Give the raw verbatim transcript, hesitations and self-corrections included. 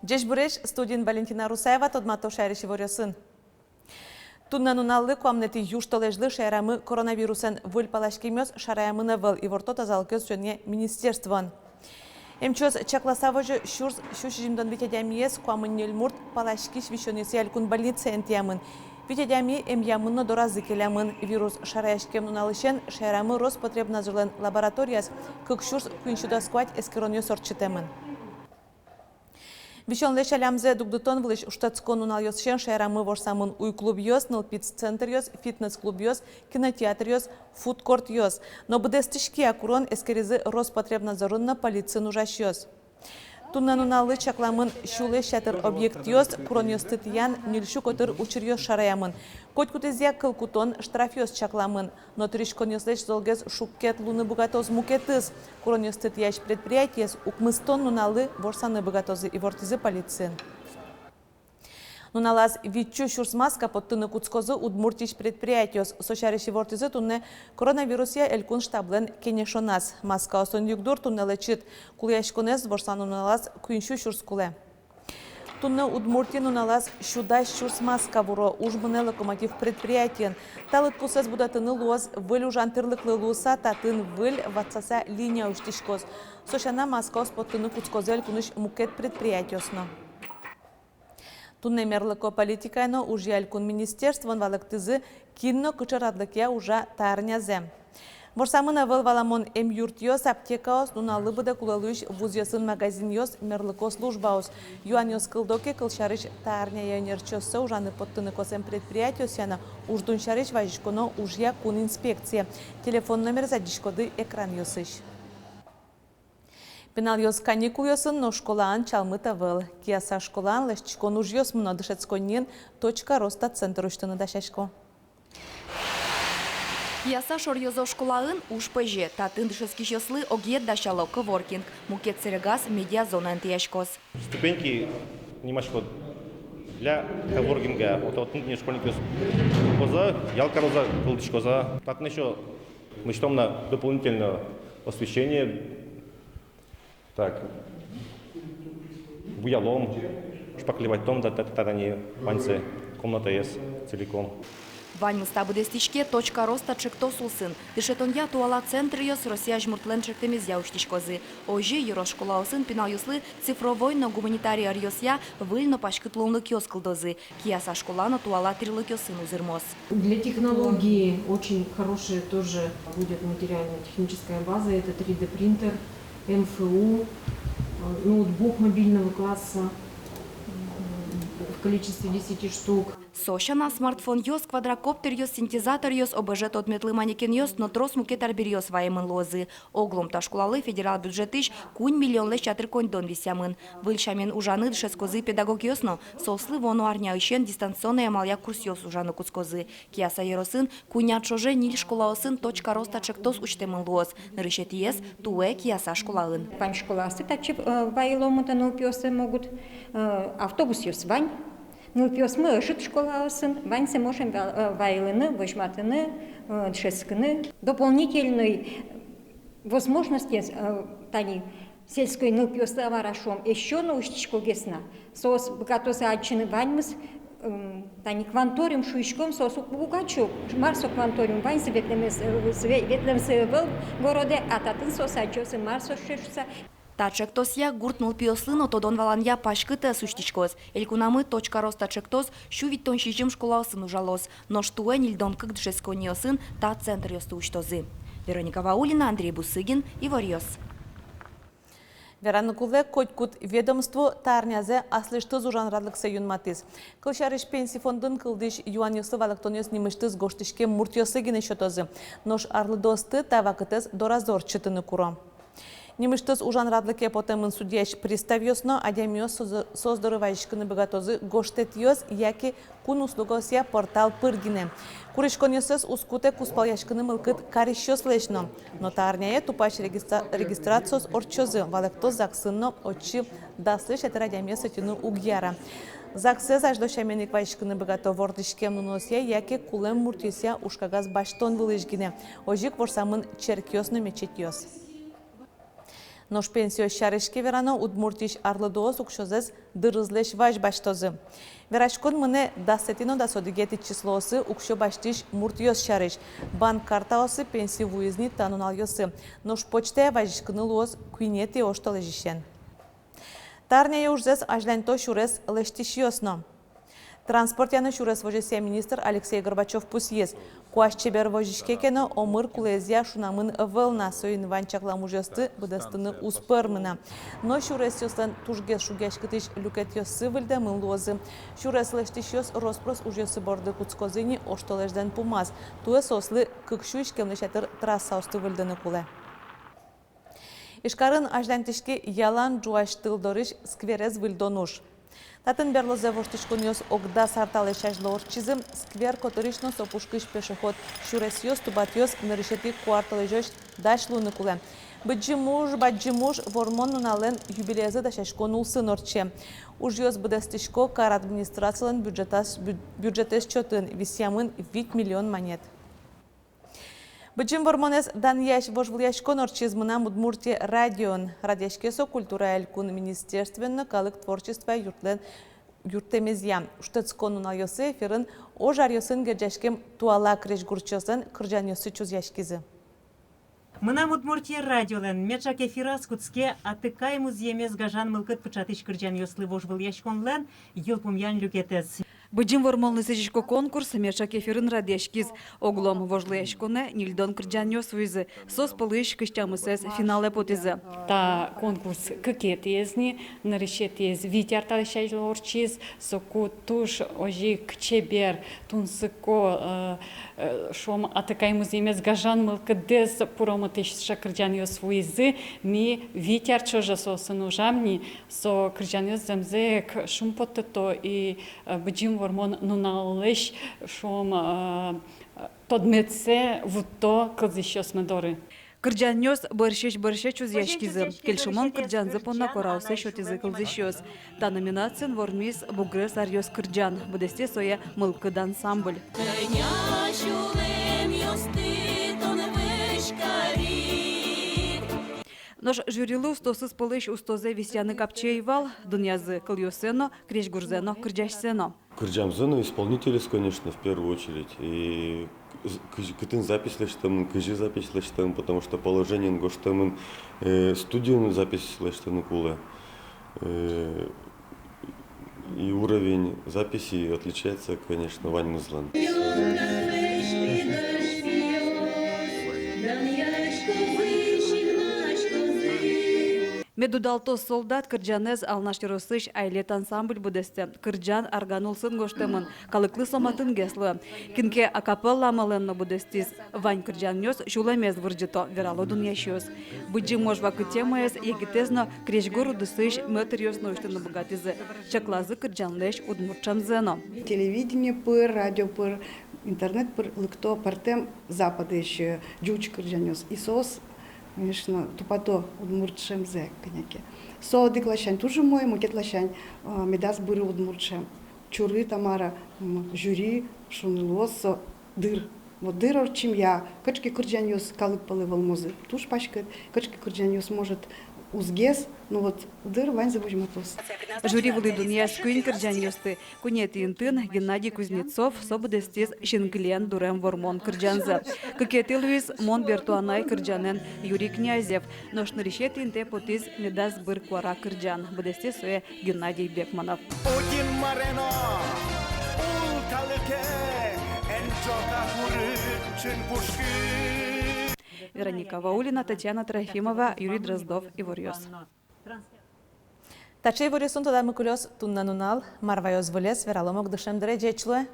Ӟечбуресь! Студиын Валентина Русаева. Тодмато шаерысь иворъёсын. Туннэ нуналлы, куамынэтӥ южтолэзьлы, шаерамы коронавирусэн выль паласькемъёс шараямын ӧвӧл, иворто тазалыкез утёнъя министерствоын. Эмчиос чакласа возё сюрс сю сизьымдон вить адямиез. Куамын ньыль мурт паласькись висёнъёсъя элькун больницае интыямын. Вить адями эмъямын но доразы келямын. Вирус шараяськем нуналысен шаерамы Роспотребнадзорлэн лабораторияз кык сюрс куинь сю дас куать эскеронъёс ортчытэмын. Висёнлэсь алямзэ дугдытон вылысь шутэтскон нуналъёсысен шаерамы ворсамын уй клубъёс, нылпи центръёс, фитнес-клубъёс, кинотеатръёс, фудкортъёс. Но быдэстӥське-а курон, эскеризы Роспотребнадзорын но полициын ужасьёс. Туннэ нуналлы чакламын сюлэсь ятыр объектъёс, куронъёсты тӥян ньыль сю котыр учыръёс шараямын. Котькудӥзъя кыл кутон, штрафъёс чакламын. Но тыриськонъёслэсь золгес шуккет луыны быгатоз мукетыз. Куронъёсты тӥясь предприятиез укмыстон нуналлы ворсаны быгатозы, ивортӥзы полициын. Нуналаз витьсю сюрс маска поттыны кутскозы Удмуртиысь предприятиос. Со сярысь ивортӥзы туннэ коронавирусъя элькун штаблэн кенешоназ. Маскаосын югдур туннэ лэчыт. Кулэяськонэз ворсаны нуналаз куиньсю сюрс кулэ. Туннэ Удмуртиын нуналаз сю дас сюрс маска вуро. Уж мынэ «Локомотив» предприятиын. Та лыдпусэз будэтыны луоз выль ужан тӥрлыклы луыса. Татын выль ватсаса линия усьтӥськоз. Со сяна, маскаос поттыны кутскозы элькунысь мукет предприятиос но. Туннэ мерлыко политикая но ужъя элькун министерствоын валэктӥзы, кин но кыӵе радлыкъя ужа та арнязэ. Ворсамын ӧвӧл валамон эмъюртъёс, аптекаос, нуналлы быдэ кулэ луись вузъёсын магазинъёс, мерлыко службаос. Юанъёс кылдо ке, кылсярысь, та арняе ӧнерчиоссэ ужаны поттыны косэм предприятиосъя но уждун сярысь вазиськоно ужъя кун инспекцие. Телефон номерез адӟиськоды экранъёсысь. Пиналъёс каникулъёсын, но школаын чалмыт ӧвӧл. Кияса школаын лэсьтӥськон ужъёс мыно. Дышетсконниын «Точка роста» центр усьтыны дасясько. Кияса шоръёзо школаын уж пӧзе. Татын дышетскисьёслы огъет дасяло коворкинг, мукет сэрегаз медиазона интыяськоз. Ступеньки нимасько для коворкинга. Вот, вот, ну, школьникъёс кузя, ял карозы, кылзӥськозы. Татын ещё мы ищём на дополнительное освещение. Так. Буялом, шпаклевать каром та-, та-, тани ваньзэ, комнатаез целиком. Ваньмыз та быдэстӥське «Точка роста» ӵектос улсын. Дышетонъя туала центръёс Россия азьмуртлэн ӵектэмезъя усьтӥськозы. Озьы ёрос школаосын пиналъёслы цифровой но гуманитарий ӧръёсъя выль но паськыт луонлыкъёс кылдозы. Кияса школа но туала тӥрлыкъёсын узырмоз. Для технологии очень хорошая тоже будет материально-техническая база. Это три дэ принтер, эм эф у, э, ноутбук мобильного класса, м, в количестве десяти штук. Со сяна, смартфонъёс, квадрокоптеръёс, синтезаторъёс, ОБЖ тодметлы манекенъёс но трос мукет арбериос ваемын луозы. Оглом та школалы федерал бюджетысь куинь миллионлэсь ятыр коньдон висъямын. Выль сямен ужаны дышетскозы педагогъёс но. Соослы вуоно арняысен дистанционной амалъя курсъёс ужаны кутскозы. Кияса ёросын куинь ар ӵоже ньыль школаосын «Точка роста» ӵектос усьтэмын луоз. Нырысетӥез туэ Кияса школаын. Вань школаосты татчы, э, вайыломы, та нылпиосы могут, э, автобусъёс вань. Нылпиосмы ӧжыт школаосын, ваньзэ можем ва-, э, вайылыны, возьматыны, э, дышетскыны. Дополнительной возможностез, э, тани сельской нылпиослы, а мар-а шуом, ещё но усьтӥськогес на. Соос быгатозы адӟыны ваньмыз, м, тани кванториум шуиськом, соос уг, уг адӟо, мар со кванториум, ваньзы ветлэмзы, э, ве-, ветлэмзы ӧвӧл городэ, а татын соос адӟозы, мар со шуэ шуса. Та ӵектосъя гурт нылпиослы но тодон-валанъя паськыт ӧс усьтӥськоз. Элькунамы «Точка роста» ӵектос сю витьтон сизьым школаосын ужалоз. Нош туэ ньыльдон кык дышетсконниосын та центръёсты усьтозы. Вероника Ваулина, Андрей Бусыгин, «Иворъёс». Вераны кулэ, котькуд ведомство та арнязэ аслэсьтыз ужан радлыксэ юнматӥз. Кылсярысь, Пенси фондын кылдӥсь юанъёслы валэктонъёс нимысьтыз гожтӥськем муртъёслы гинэ сётозы. Нош арлыдоосты та вакытэз доразы ортчытыны куро. Нимысьтыз ужан радлыке потэмын судьясь приставъёс но. Адямиос соос, соос доры вазиськыны быгатозы гожтэтъёс яке кун услугаосъя портал пыр гинэ. Куриськонъёссэс уз кутэ кузпалъяськыны мылкыд карисьёслэсь но. Но та арняе тупась регистра-, регистрациос ортчозы, валэкто ЗАГСын но. Отчы даслэсь ятыр адямиез ӧтьыны уг яра. ЗАГСэз азьло сямен ик вазиськыны быгато вордӥськем нуныосъя яке кулэм муртъёсъя ужкагаз басьтон вылысь гинэ. Озьы ик ворсамын черкъёс но мечетьёс. Нош пенсиос сярысь ке верано, Удмуртиысь арлыдоос уксёзэс дырызлэсь вазь басьтозы. Вераськон мынэ дасэтӥ но дас одӥгетӥ числоосы уксё басьтӥсь муртъёс сярысь. Банк картаосы пенси вуиз ни та нуналъёсы. Нош почтае вазиськыны луоз куинетӥ оштолэзьысен. Та арняе ужзэс азьланьто сюрес лэсьтӥсьёс но. Транспортъя но сюрес возёсъя министр Алексей Горбачёв пусйиз: куазь чебер возиське ке но, омыр кулэезъя шунамын ӧвӧл на, соин вань чаклам ужъёсты быдэстыны уз пӧрмы на. Но сюресъёслэн тужгес шугъяськытӥсь люкетъёссы выльдэмын луозы. Сюрес лэсьтӥсьёс рос-прос ужъёссы борды кутскозы ни оштолэзьлэн пумаз. Туэ соослы кык сю иськемлэсь ятыр трассаосты выльдыны кулэ. Ижкарын азьланьтӥське ялан ӝуась тыл дорысь скверез выльдон уж. Татын берлозэ воштӥськонъёс ог дас ар талэсь азьло ортчизы. Сквер котырысь но со пушкысь пешеход сюресъёс, тубатъёс нырысетӥ куартолэзёзь дась луыны кулэ. Быдӟым уж, бадӟым уж Вормон нуналлэн юбилеезлы дасяськон улсын ортче. Ужъёс быдэстӥсько кар администрацилэн бюджетаз-, бю-, бюджетэз чотын, висъямын вить миллион манет. Быдӟым Вормонэз данъясь вожвылъяськон ортчиз «Мынам Удмуртие» радиоын. Радъяське со культурая элькун министерствоен но калык творчествоя юртлэн юрттэмезъя. Шутэтскон нуналъёсы эфирын ож аръёсын герӟаськем туала крезьгурчиослэн кырӟанъёссы чузъяськизы. «Мынам Удмуртие» радиолэн меӵак эфираз кутске атыкай музъемез гажан мылкыд пыӵатӥсь кырӟанъёслы вожвылъяськонлэн йылпумъян люкетэз. Быдӟым Вормонлы сӥзисько конкурс меӵак эфирын радъяськиз. Оглом вожвылъяськонэ ньыльдон кырӟанъёс вуизы, соос пӧлысь кызь тямысэз финалэ потӥзы. Та конкурс кыкетӥез ни, нырысетӥез вить ар талэсь азьло ортчиз, соку туж озьы ик чебер, тунсыко, э, э, шуом, атыкай музъемез гажан мылкыдэз пуромытӥсь кырӟанъёс вуизы, ми вить ар ӵоже соосын ужам ни, со кырӟанъёс зэмзэ ик шумпоттыто и, э, Быдӟым Вормон нуналлэсь, шуом, э, тодметсэ вутто кылзӥсьёсмы доры. Кырӟанъёс бӧрсьысь бӧрсьы чузъяськизы. Кельшымон кырӟанзы понна куараоссэ сётӥзы кылзӥсьёс. Та номинациын вормиз «Бугрес аръёс» кырӟан, быдэстэ сое «Мылкыд» ансамбль. Кӧня сюлэмъёсты тон вӧсь карид. Нош жюрилы устоосыз пӧлысь устозэ висъяны капчи ӧй вал, дунъязы кылъёссэ но, крезьгурзэ но, кырӟасьсэ но. Кырӟамзэ но, исполнителез, конечно, в первую очередь. И кызь-, кытын запись лэсьтэмын, кызьы запись лэсьтэмын, потому что положениын гожтэмын, э, студиын запись лэсьтыны кулэ. Э, и уровень записи отличается, конечно, ваньмызлэн. «Мед удалтоз солдат» кырӟанэз Алнаш ёросысь «Айлет» ансамбль быдэстэ. Кырӟан арган улсын гожтэмын, калыклы со матынгес луэ. Кин ке акапелла амалэн но быдэстӥз. Вань кырӟанъёс сюлэмез вырӟыто, верало дунъясьёс. Быдӟым ож вакытэ маез егитэз но крезьгур удысысь мэтыръёс но усьтыны быгатӥзы, чаклазы кырӟанлэсь удмурт сямзэ но. Телевидение пыр, радио пыр, интернет пыр лыкто пӧртэм западысь, э, ӟуч кырӟанъёс. И соос, конечно, тупато удмурт сямзэ кӧня ке. Со одӥг ласянь туж умой, мукет ласянь, э, медаз быры удмурт сям. Чуры, Тамара, м, жюри шуыны луоз, со дыр. Вот дыр ортчемъя, кыӵе ке кырӟанъёс калык пӧлы вӧлмозы туж паськыт, кыӵе ке кырӟанъёс, может, узгес, но вот дыр ваньзэ возьматоз. Жюри вылӥ дунъяз куинь кырӟанъёсты. Куинетӥ интын Геннадий Кузнецов, со быдэстӥз «Синкылиен дурем вормон» кырӟанзэ. Кыкетӥ луиз «Мон берто, анай» кырӟанэн Юрий Князев. Нош нырысетӥ интые потӥз «Медаз быр куара» кырӟан, быдэстӥз сое Геннадий Бекманов. Утин марено, ул калыке, эн ӵока куры чын пушкы. Вероника Ваулина, Татьяна Трофимова, Юрий Дроздов, «Иворъёс». Таӵе иворъёсын тодамы кылёз туннэ нунал. Мар ваёз выльысь, вералом ук дышем дыре. Ӟеч луэ.